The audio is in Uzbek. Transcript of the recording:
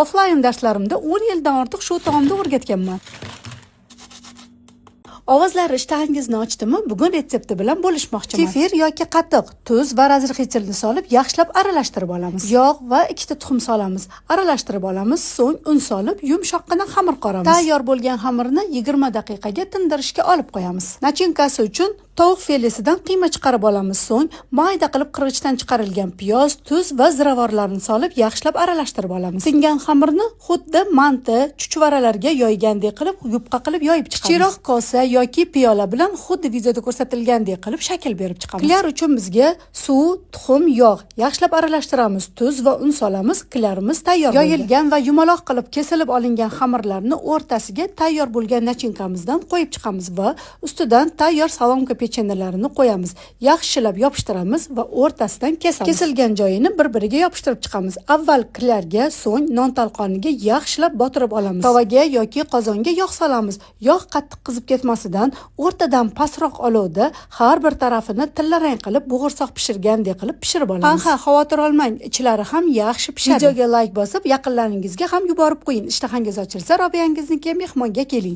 Offline darslarimda 10 yildan ortiq shu taomni o'rgatganman. Ovozlari ishtahangizni ochdimi? Bugun retsepti bilan bo'lishmoqchiman. Kefir yoki qatiq, tuz va разрыхлитель ni solib, yaxshilab aralashtirib olamiz. Yog' va 2 ta tuxum solamiz. Aralashtirib olamiz, so'ng un solib, yumshoqqina xamir qoramiz. Tayyor bo'lgan xamirni 20 daqiqaga tindirishga olib qo'yamiz. Начинка si uchun tovuq filesidan qiyma chiqarib olamiz. So'ng mayda qilib qirg'ichdan chiqarilgan piyoz, tuz va ziravorlarni solib, yaxshilab aralashtirib olamiz. Tingan xamirni xuddi manti, chuchvaralarga yoygandek qilib, yupqa qilib yoyib chiqamiz. Kichikroq kosa yoki piyola bilan xuddi videoda ko'rsatilgandek qilib shakl berib chiqamiz. Klyar uchun bizga suv, tuxum, yog' yaxshilab aralashtiramiz, tuz va un solamiz, klyarimiz tayyor bo'ldi. Yoyilgan va yumaloq qilib kesilib olingan xamirlarni o'rtasiga tayyor bo'lgan начинка mizdan qo'yib chiqamiz va ustidan tayyor соломка pechenelarini qo'yamiz. Yaxshilab yopishtiramiz va o'rtasidan kesamiz. Kesilgan joyini bir-biriga yopishtirib chiqamiz. Avval klyarga, so'ng non tolqoniga yaxshilab botirib olamiz. Tovaga yoki qozonga yog' solamiz. Yog' qattiq qizib ketmasidan o'rtadan pastroq olovda har bir tarafini tillarang qilib bo'g'irsoq pishirgandek qilib pishirib olamiz. Ha, xavotir olmang, ichlari ham yaxshi pishadi. Videoga like bosib, yaqinlaringizga ham yuborib qo'ying. Ishtahangiz ochilsa, Robiyangizniki mehmonga keling.